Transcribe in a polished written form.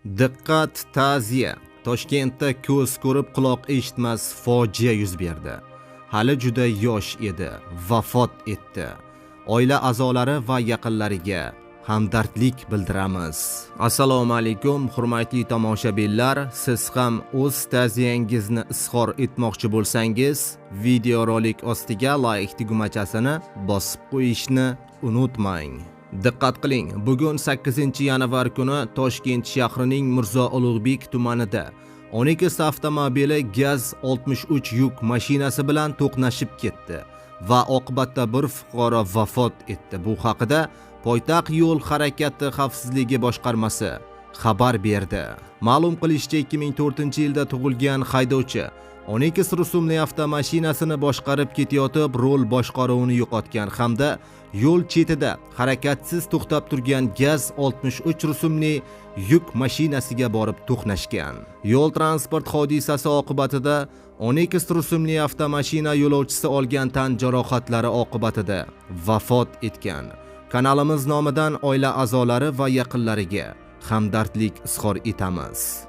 Diqqat, ta'ziya! Toshkentda ko'z ko'rib quloq eshitmas fojia yuz berdi. Hali juda yosh edi, vafot etdi. Oila a'zolari va yaqinlariga hamdardlik bildiramiz. Assalomu alaykum, hurmatli tomoshabinlar. Siz ham o'z ta'ziyangizni izhor etmoqchi bo'lsangiz, videorolik ostiga like tugmachasini bosib qo'yishni unutmang. Diqqat qiling, bugun 8-yanvar kuni Toshkent shahrining Mirzo Ulug'bek tumanida 12 avtomobili GAZ 63 yuk mashinasi bilan to'qnashib ketdi va oqibatda bir fuqaro vafot etdi. Bu haqida poytaxt yo'l harakati xavfsizligi boshqarmasi xabar berdi. Ma'lum qilishicha, 2004-yilda tug'ilgan haydovchi 12 rusumli avtomashinasini boshqarib ketayotib rul boshqaruvini yo'qotgan hamda yo'l chetida harakatsiz to'xtab turgan GAZ 63 rusumli yuk mashinasiga borib to'qnashgan. Yo'l transport hodisasi oqibatida 12 rusumli avtomashina yo'lovchisi olgan tan jarohatlari oqibatida vafot etgan. Kanalimiz nomidan oila a'zolari va yaqinlariga hamdardlik izhor etamiz.